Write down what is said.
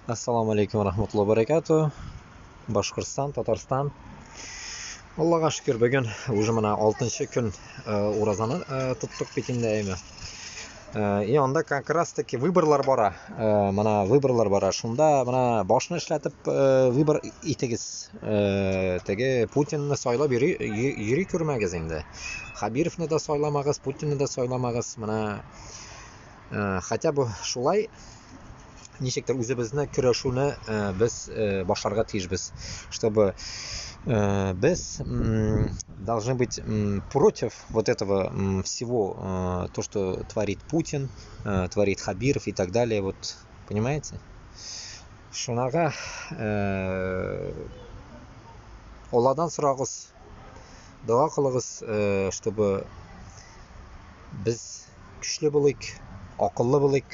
Ассаламу алейкум рахматулла баракату. Башкортстан, Татарстан. Аллага шөкер, бүген уже менә 6 көн уразаны тоттык бит инде, әйме. И анда как раз таки выборлар бара. Менә выборлар бара. Шунда менә башны эшләтеп выбор итегез. Теге Путинны сайлап йөри, йөри күрмәгез инде. Хабировны да сайламагыз, Путинны да сайламагыз. Менә хотя бы шулай ничектер үзебезне көрәшүне без башларга тиешбез, чтобы без должны быть против вот этого всего, то, что творит Путин, творит Хабиров и так далее, вот, понимаете? Шунага Алладан сорагыз, дога кылыгыз, чтобы без көчле булыйк, акыллы булыйк.